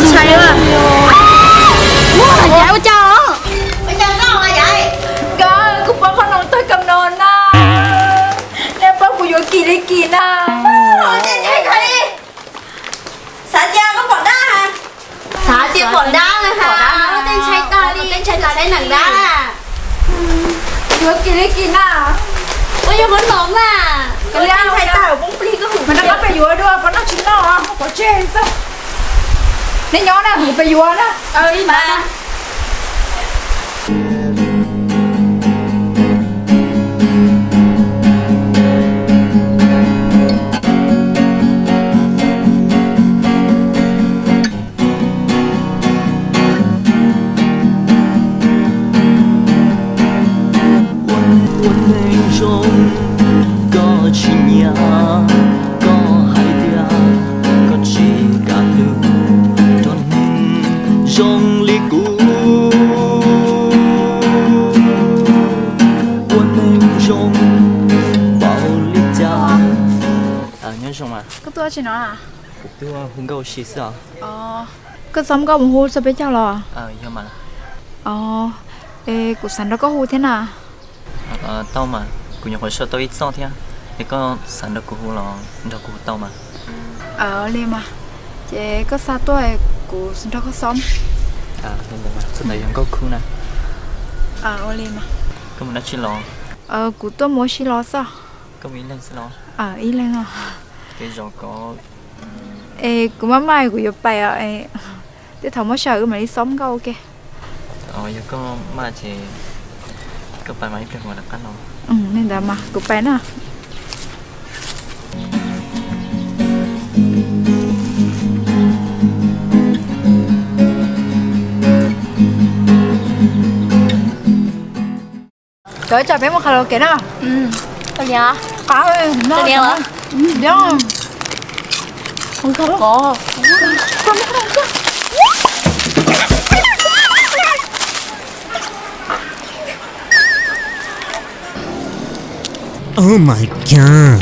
Ntshai a. Yav ua cas? Ua cas koj yav? Nkawd, kuv pom qhov noos tawg kam no na. Nej paub kuv yuav kim li kim na. Xav tias koj pom dab. Xav tias pom dab na ha. Tej ntshai tag li, ntshai tag li nees dab. Yuav kim li kim na. Ua yog qhov noos mas. Koj ntshai tag poob plig koj hum. Mas noj qab peb yuav dua, pov noj tsis noj, pov tseg xwb. Neb nyob na, kuv peb yuav na. Ua neeg zoo, koj tsis nyiam, koj hais tias koj tsis kam hlub rau neeg zoo li kuv. Ua neeg zoo npaum li cas? Nyob zoo mas. Koj tuaj tsis no? Kuv tuaj hu nkauj ua si xwb os. Koj txhob nkauj mus hu txog peb caug los? Yog mas. Os, es kuv xav nrog koj hu thiab na. Tau mas, kuv nyuam qhuav sau tau ib txoj thiab. Es koj xav nrog kuv hu los nrog kuv hu tau mas. Li mas, ces koj xa tuaj, kuv nrog koj xom. Txoj ntawd yog nkauj khub na. Ua li mas. Koj mus dab tsi los? Kuv tuaj mus ua si los xwb. Koj mus ib leeg xwb los? Ib leeg os. Kev zov ko. Es kuv maj maj kuv yuav pais os. Tej thaum muab sij hawm wb mam li xom nkauj ua ke. Yog koj maj ces koj pais mas ib pliag kuv mam rov qab los. Li ntawd mas kuv pais na. Cov ib tsam peb mus karaoke na. Qab, diab. Oh my God.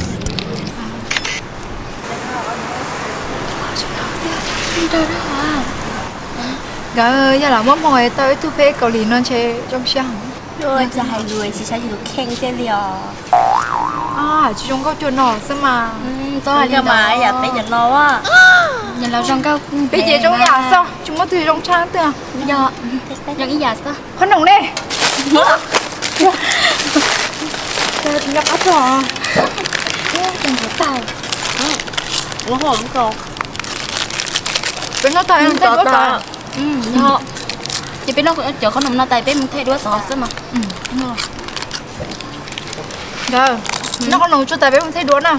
Nkawd yog lam muab hmoo tau ib tug pheb Kaus Lim no ntshe zoo siab heev. Hais lus tsis saib yus kheej thiaj li os. Tsis zoo nkauj cuag no xwb mas. Txhob hais li ntawd mas, yam peb cov no, yam los zoo nkauj peb ces zoo ib yam xwb, tsis muaj twg zoo tshaj twg. Yog, zoo ib yam xwb. Qhov noom ne. Nyob qab tog. Peb noj tag, ces peb noj cov qhov noom no tas peb mus thaij duab tod xwb mas. Nkawd, noj qhov noom tsuj tas peb mus thaij duab na.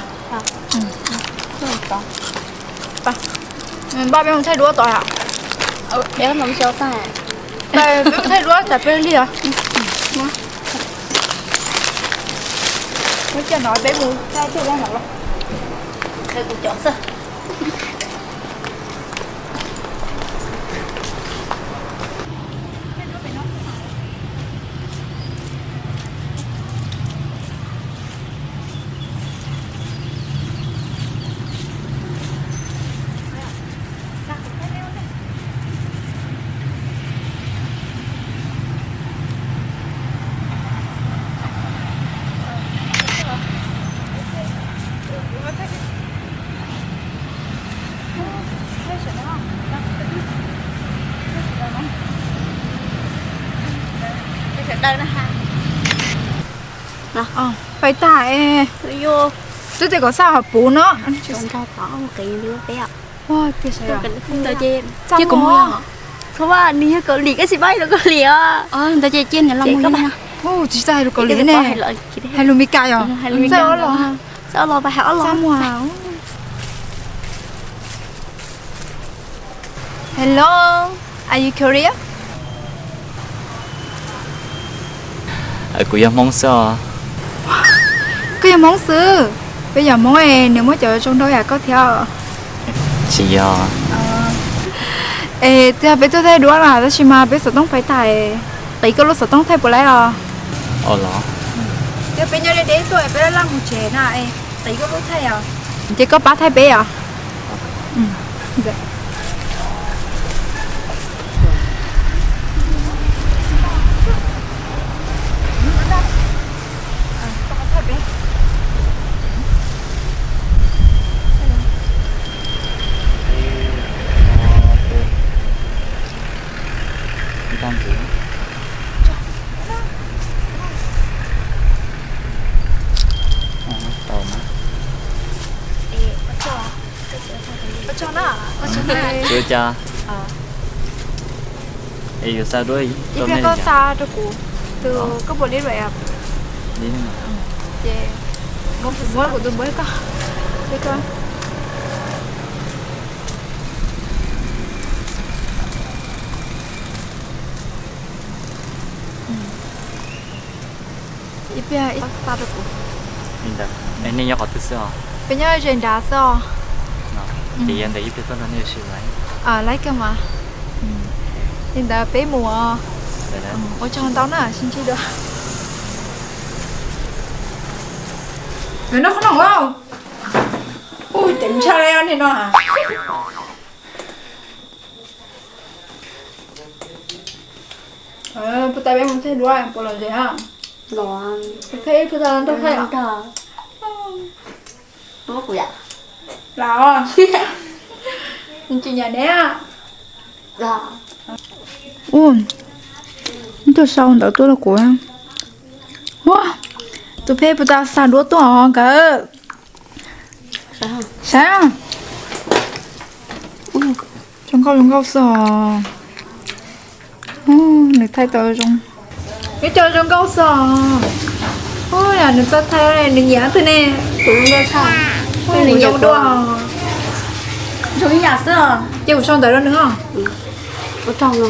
Npaj peb mus thaij duab tod. Peb mus thaij duab tas peb li os. Muab coj no peb mus thaij duab no los. Qhia kuv cov xwb. Fais tag es twb tias kom xa hov puv no. Ntawd ces cia kuv mus. Txhob, nws yog Kaus Lim koj tsis paub lus Kaus Lim os. Ntawd ces cia niam los mus li no. Tsis txawj hais lus Kaus Lim ne. Hais lus Meskas yom. Txawj ob los, txawj ob los, pab hais ob los. Hello, are you Korean? Kuv yog Hmoob xwb os. Koj yog Hmoob xwb? Peb yog Hmoob es nws muaj cov zoo nraug yam koj thiab. Tsis yog. Es tiag peb tuaj thaij duab na, tab sis mas peb xov tooj faib tas, qiv koj lub xov tooj thaij puas laib os? Tiag peb nyob deb deb tuaj, peb laj laj mus tsev na, qiv koj lub thaij os. Ces koj pab thaij peb os. Ua cas? Es yuav xa duab rau nej? Koj xa rau kuv tus, koj puas li rau? Li, ces muab kuv tus npawb koj. Ib pliag xa rau kuv. Li ntawd, nej nyob qhov twg xwb os? Peb nyob ze nrad xwb os. Ces yog ntawd ib pliag tuaj nrog nej ua si laiv. Laiv kawg mas. Li ntawd peb mus os. Ua tsaug ntau na, sib ntsib dua. Nws noj qhob noom lauj. Ub, ceev tshaj li nej no. Puas tas peb mus thaij duab puas lom zem? Peb puas tas nrog thaij? Los, tsis nyiam ne. Ub, ib tug sau ntawv tuaj rau kuv. Ua, tus pheb puas tas xa duab tuaj os nkawd? Saib, zoo nkauj zoo nkauj xwb os. Nws thaij tau zoo, ib co zoo nkauj xwb os. Ua, nws txawj thaij, nws nyiam twg ne? Kuv zoo nkauj tshaj. Nws nyiam dua. Zoo ib yam xwb os. Ces kuv sau ntawv rau nws os. Ua tsaug no.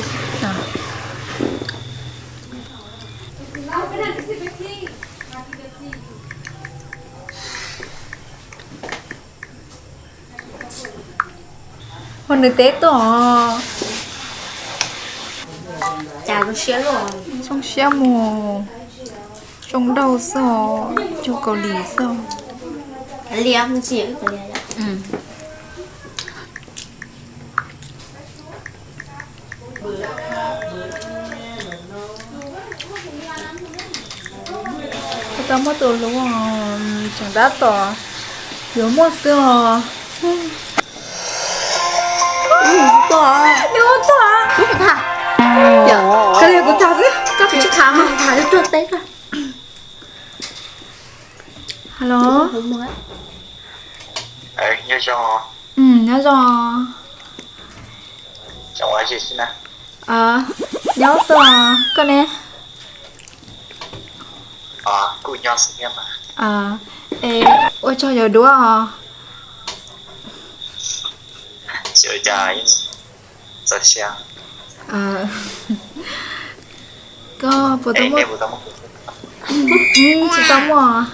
Ho nws teb tuaj os. Cas zoo siab luaj. Zoo siab mus, zoo nraug xwb os, cuag Kaus Lim xwb os. Kuv tau muab tus hlub tseem tab tom yuav muaj xwb os. Nws ua tuaj. Kuv tham xwb. Koj tsis tham mas tham tuaj teb koj. Halo. Nyob zoo. Nyob zoo. Nyob xwb os, koj ne? Kuj nyob xwb thiab mas. Es ua tsaug yuav duab os. Tsis ua cas, txaus siab. Koj puas tau muaj? Tsis tau muaj.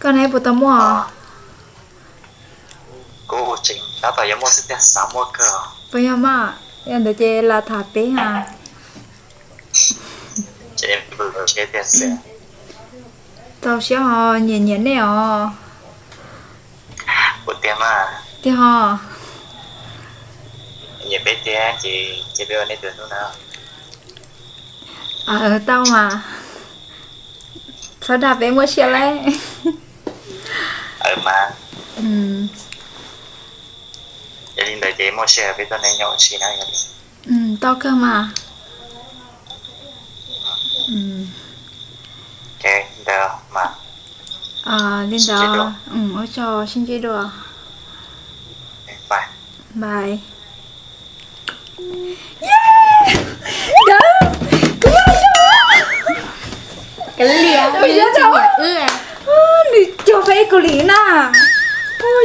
Koj ne puas tau muaj? Kuv tseem tab tom yuav muaj xwb thiab, xav muaj kawg. Puas yog mas? Yog ntawd ces lam tham peb ha. Txaus siab ho, nyiam nyiam nej os. Tiag ho. Nyiam peb tiag ces cia peb ua nej tus hlub na. Tau mas. Txhob dag peb muaj siab lawm. Yog li ntawd ces muaj sij hawm peb tuaj nrog nej nyob ua si na. Tau kawg mas. Li ntawd, ua tsaug, sib ntsib dua. Bye. Nkawd, kuv yuav zoo. Nws cog Feb Kaus Lim na.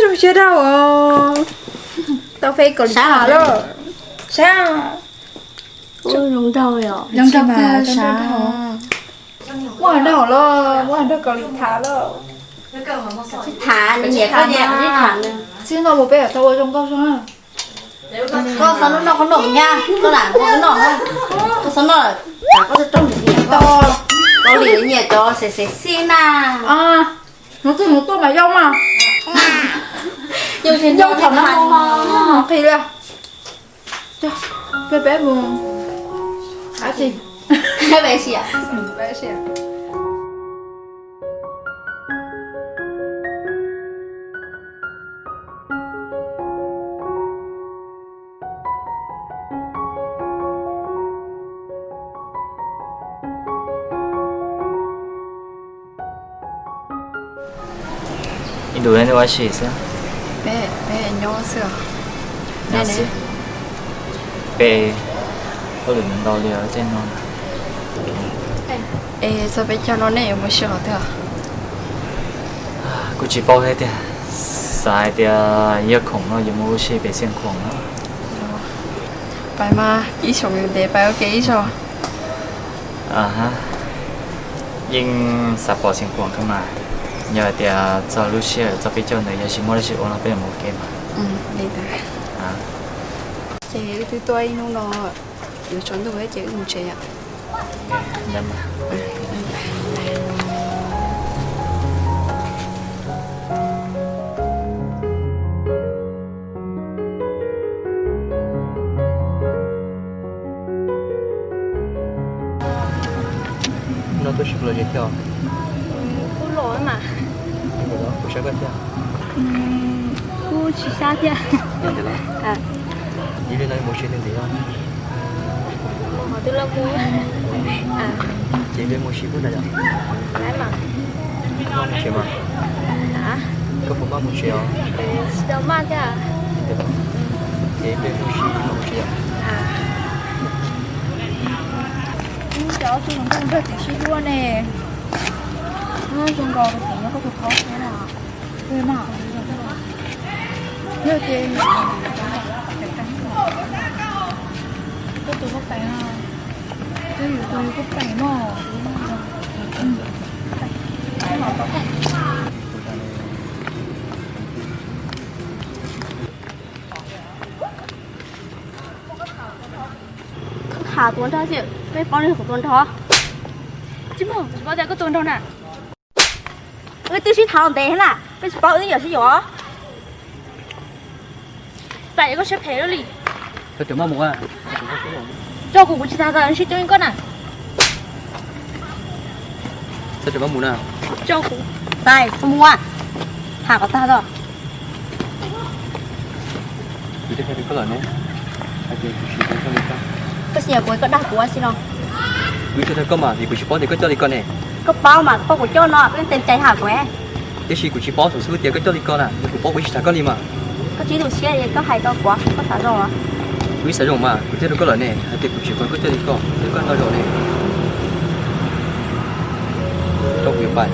Zoo siab dab os. Tau Feb Kaus Lim tham lawm. Saib, zoo nraug, zoo nraug mas, zoo nraug. Muaj hais nraug los, muaj hais nraug Kaus Lim tham lawm. Tham, nws nyiam koj ces tham nws. Txij no mus peb tau ua zoo nkauj zoo. Koj xav noj noj qhob noom thiab, koj lam noj noj. Koj xav noj, koj rau nws nyiam koj. Kaus Lim nyiam cov xev xev xij na. Hnub twg hnub tuaj mas yau mas. Yau thaum no nqhis li. Peb mus dab tsi? Ib ntus nej ua si xwb? Peb Peb nyob xwb os. Nyob xwb. Peb hauj lwm ntau li os tej no. Es txog peb caug no nej yuav mus si qhov twg os? Kuv tsis paub thiab tiag, xav hais tias yog khoom no yuav mus ua si pem Xiav Khuam no. Pais mas ib xyoos ntev pais ua ke ib zaug. Yeej xav pom Xiav Khuam kawg mas, yog hais tias txog lub sij hawm txog peb caug ntawd yog tsis muaj dab tsi ua no peb yuav mus ua ke mas. Ces wb twb tuaj ib hnub no yuav tsaus ntuj ces wb mus tsev yom. No tuaj sib los ze thiab os? Kuj los mas. Kuv saib koj thiab. Kuj tsis sab thiab. Yog li no mus si twg ntxiv os? Qhov twg los mus. Ces peb mus si pub ntawd yom? Mus tsev mas. Koj puas maj mus tsev os? Tsis tau maj thiab. Ces peb mus si mas mus tsev yom? Cov tus hluas nkauj nrog txiv sib hlub ne. Zoo nkaus txiv nyob koj tus qhaub thiab na. Yog ces koj tus koj pais, twb yus tus yus koj pais mog. Tham tuav nrog xwb, peb paub li kuv tuav nrog. Tsis muaj, tsis paub tias koj tuav nrog na. Wb twb sib tham los ntev na, peb tsis paub wb yam sib yuav. Xav koj siab phem luaj li. Tso kuv, kuv tsis tas tas sib coob li koj na. Tso kuv, xav mus, tham kom tag tso. Koj xav kuv, koj dag kuv ua si no. Kuv tsis dag koj mas vim kuv tsis paub tias koj coj li ko ne. Koj paub mas, koj paub kuv coj no, koj yeej tes cai tham kuv. Tiam sis kuv tsis paub xub tias koj coj li ko na, yog kuv paub kuv tsis tham koj li mas. Koj tsis tu siab, koj hais tau kuv, koj xav zoo los? Kuv ib xav zoo mas kuv thiaj rau koj lawm ne, hais tias kuv tsis qhov koj coj li ko, thiab koj nto zaum ne. Tso kuv yuav pais.